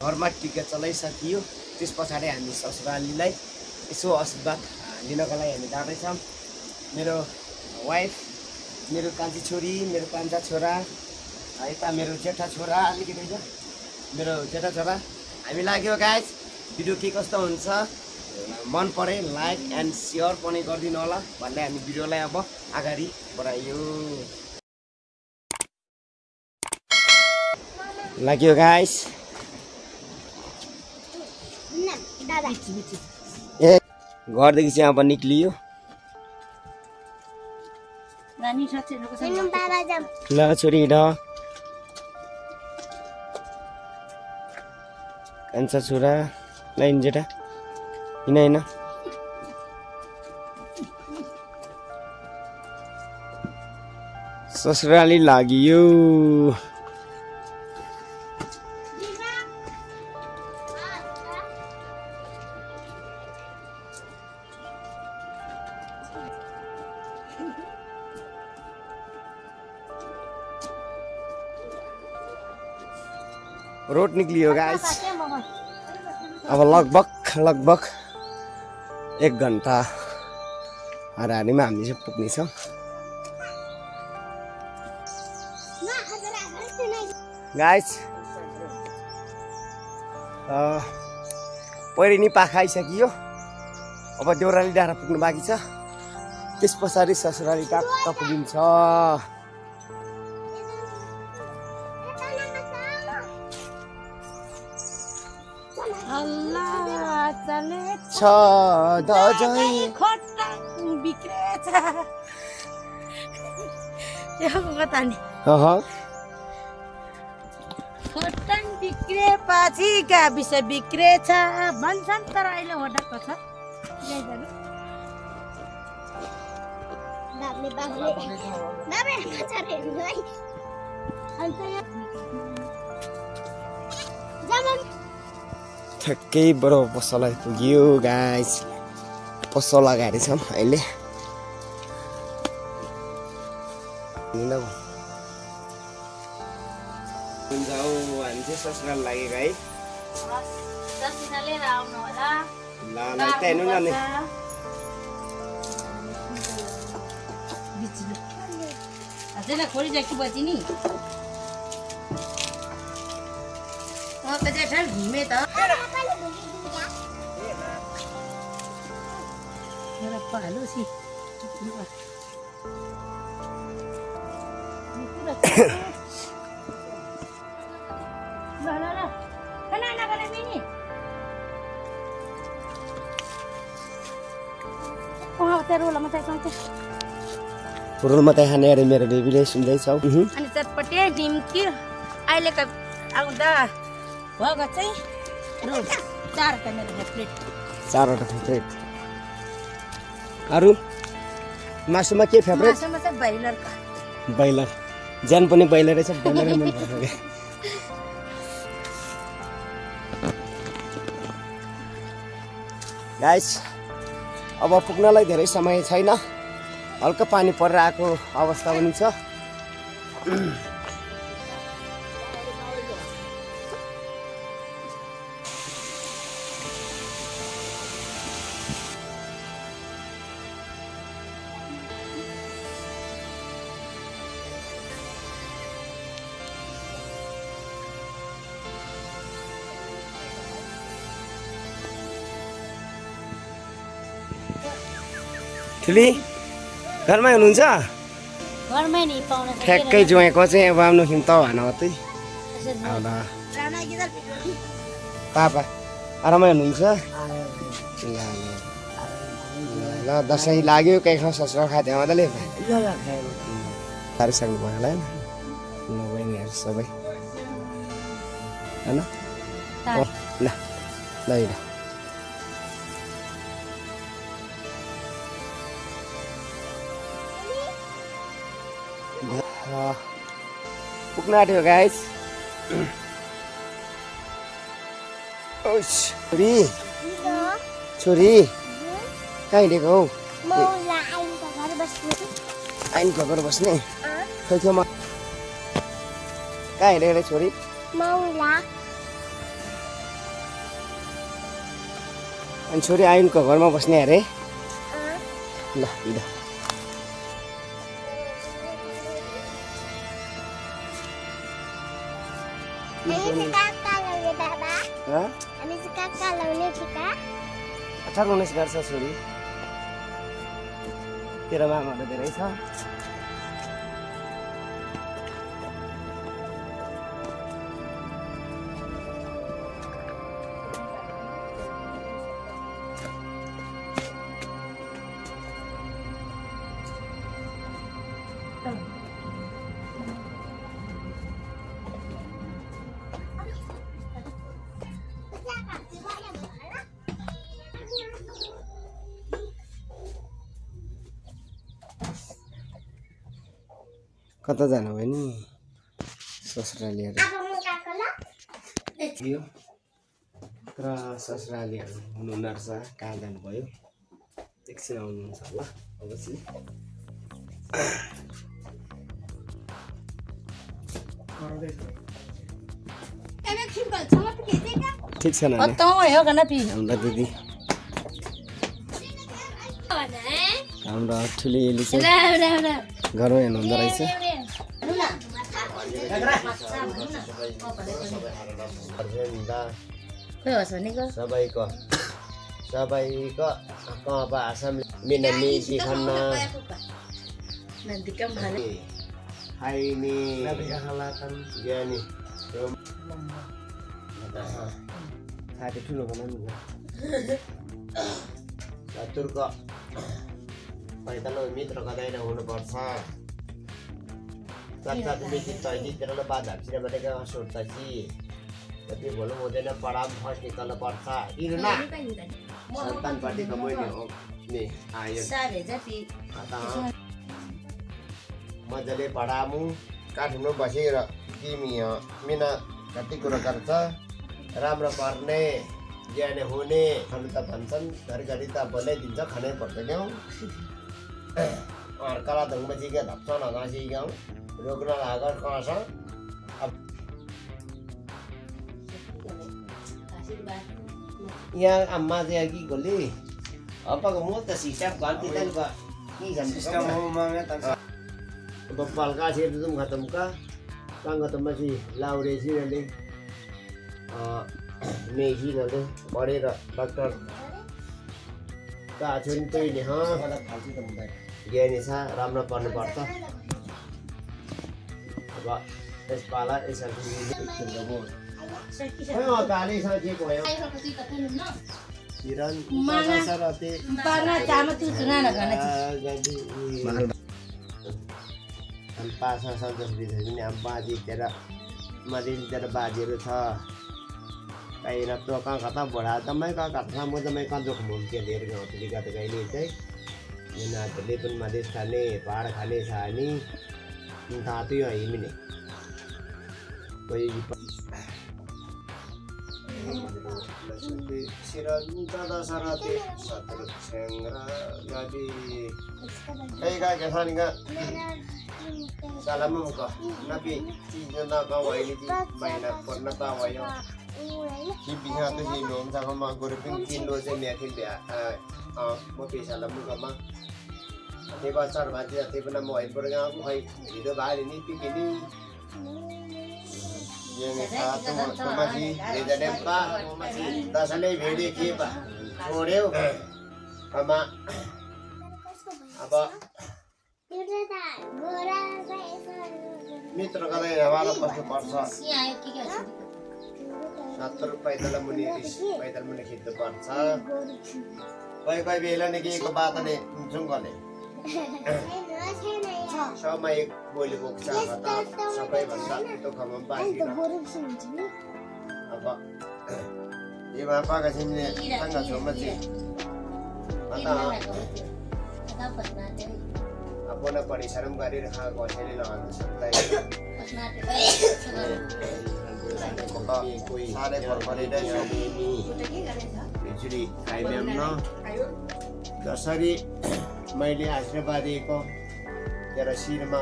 घरमा टिका चलाइसकियो। त्यस पछाडि हामी ससुरालीलाई यसो आशीर्वाद लिनको लागि हामी जाँदैछौँ। मेरो वाइफ, मेरो कान्छी छोरी, मेरो कान्छा छोरा, यता मेरो जेठा छोरा, अलिकति मेरो जेठा छोरा, हामी लाग्यो गाइस। भिडियो के कस्तो हुन्छ मन परे लाइक एन्ड सेयर पनि गरिदिनु होला भन्दै हामी भिडियोलाई अब अगाडि बढाइयो। लाग्यो गाइस। ए घरदेखि चाहिँ अब निक्लियो। ल छोरी हिँड। कान्छा छोरा लाइन जेठा हिँड हिँड। ससुराली लाग्यो। रोड निक्लियो गाइस। अब लगभग 1 घन्टा हाराहारीमा हामी चाहिँ पुग्नेछौँ। गाइस पहिरिनी पाखा आइसकियो। अब देउराली डाँडा पुग्नु बाँकी छ। त्यस पछाडि ससुराली टक्क पुगिन्छ। खोटन बिग्रेपछि गाविस बिग्रेछ भन्छन् तर अहिले होटाको छ। ठ्याक्कै बडो पसल आइपुग्यो गाइस। पसल अगाडि छौँ अहिले। हामी चाहिँ ससुराल लागेको है। ल हेर्नु जाने। हजुरलाई खोली जाकी बची नि घुमे त रोल मात्रै खाने अरे मेरो बेबीले सुन्दैछौ। अनि चटपटे निम्की अहिलेको आउँदा भएको चाहिँ रोल 4वटा मेरो फेभरेट। 4वटा फेभरेट। अरू मासुमा के फेभरेट? मासुमा चाहिँ ब्रोइलर। ज्यान पनि ब्रोइलरै छ। ब्रोइलरै मन पर्छ के। गाइस अब पुग्नलाई धेरै समय छैन। हल्का पानी परेर आएको अवस्था पनि छ। ठुली घरमै हुनुहुन्छ? घरमै नि पाउन ठ्याक्कै जोएको चाहिँ अब आउनु खिम त भन त्यही। पापा आरामै हुनुहुन्छ? ल दसैँ लाग्यो कहीँ खाउँ ससुराल खाँदै मजाले सारिसक्नु भयो होला होइन बहिनीहरू सबै होइन? ल ल पुग्न आँट्यो गाइस। छोरी कहाँ हिँडेको हौ? आइनको घर बस्ने कहाँ हिँडेको छोरी? अनि छोरी आइनको घरमा बस्ने अरे ल हिँड अठार 19 वर्ष छोरी तेरो मागहरू धेरै छ कता जानु भयो नि ससुरालीहरू र ससुरालीहरू हुनुहुन्न रहेछ कहाँ जानुभयो एकछिन आउनुहुन्छ होला अवश्य ठिक छ नानी हाम्रो दिदी हाम्रो ठुली एली चाहिँ घरमा हेर्नुहुँदो रहेछ सबैको आसाम मिनामी दिखन्न हाइनी ज्ञानी साथी ठुलो बनाउनु चतुरको पैतालो मित्र कतै हुनुपर्छ साथ मिति तैली तेरो बात हाप्सिरा भनेको सोध्छ कि जति भोलु हुँदैन पढाम फर्स्ट निकाल्नु पर्छ इरना सन्तानपट्टिको मैले हो नि आयो मजाले पढामु काठमाडौँ बसेर तिमी मिना कति कुरो गर्छ राम्रो पर्ने ज्ञान हुने अरू त भन्छन् घरिघरि त बोलाइदिन्छ खानै पर्छ क्या कला धुङमा सिक्यो धप्छ नगा सिक्यौँ रोक्न लागत कस यहाँ अम्मा चाहिँ कि गोली अपको म त सिस्टम गल्ती त की सिस्टम हो मामे त बप्पालका से तुम खत्म का कांग खत्म सी लाउरे सी नले मेसी नले बढेर डाक्टर का छोरी त्यही नि मलाई फाल्छु त हुँदैन ज्ञानी छ राम्रो पढ्नु पर्छ अब त्यसपाला यसरी खेल्नु हो गाली साथी भयो किरण सरते पाना चाम तु सुना न गाना हम पासा सन्देश दिन्छ नि हम बाजी तेरा मदिन तेरा बाजीहरु छ काइना टोका खता बढा तमै का कथा म तमै का जोख मुम के लिएर गयो तरिका त गइले चाहिँ यिनीहरूले पनि मधेस खाने पहाड खाने छ नि थाहा थियो हिमिने कोही सिरन्ता सरते सत्र छेंगरा गाडी कई का केसानिका salamu ka napi na ka waini di baina porna ta wayo ki biha to ji nom sa ma gorping kin lo je me kin bia mo pe salamu ka ma te ba sar ba je te bana mo ai por ga ko hai video ba ni pi ki ni ye ne sa to ma ji le ja dem pa ma ji da sale video ki ba choreu ama aba मित्र कतै हवाला बस्नु पर्छ 70 पैदल मुनि खिच्नु पर्छ कोही कोही बेला नि केको बातले जुङ्गले समय बोली बोक्छ सबैभन्दा दुःखमा बाँचिन अब यो बापाका छिन्ने सँग छेउमा चाहिँ अपना परिश्रम गरेर खाएको कसैले नहाल्न सक्दैन साह्रै फरफरेर खिचडी खाइदिउँ न जसरी मैले आशीर्वाद दिएको तेरो शिरमा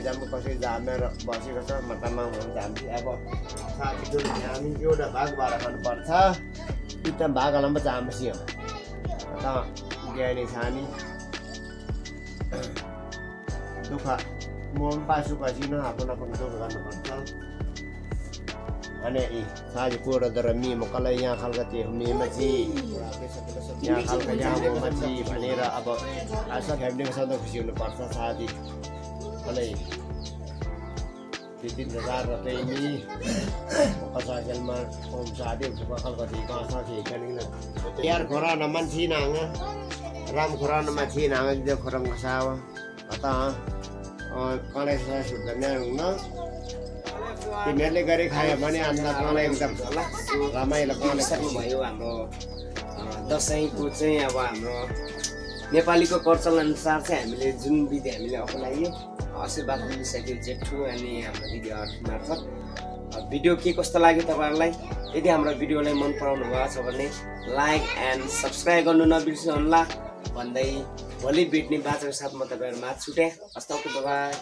जाम कसै जामेर बसेको छ मतामा हुन्छ हामी अब साथी हामी एउटा भाग भएर खानुपर्छ इतना भाग लम्बा जामसी अत ज्ञानी छानी दुःख मन पासु पसिन आफ्नो आफ्नो दुःख गर्नुपर्छ अनि साझी कोडो दर मी मकल यहाँ खालका त्यो मेमाची यहाँ खालका यहाँ मोमाची भनेर अब आशा फ्यामिलीको सधैँ खुसी हुनुपर्छ साथी अनि 3,000 rupiah ini kasahel mah om sadip bakal kati kasa kikan ini biar koran naman sinanga ram koran naman sinanga dia koran kasawa kata kalau saya sudah nengna timerle gari khaya भने anda kalau एकदम ramai lakukan सक्नु भयो हाम्रो दशैंको चाहिँ अब हाम्रो नेपालीको culture अनुसार चाहिँ हामीले जुन विधि हामीले अपनाइयो आशीर्वाद दिइसक्यो जेठो अनि हाम्रो दिदीहरु मार्फत भिडियो के कस्तो लाग्यो तपाईहरुलाई यदि हाम्रो भिडियोलाई मन पराउनु भएको छ भने लाइक एन्ड सब्स्क्राइब गर्नु नबिर्सनुहोला भन्दै भोलि भेट्ने बाचाको साथ म तपाईहरुमा छुटे हस्त बाइ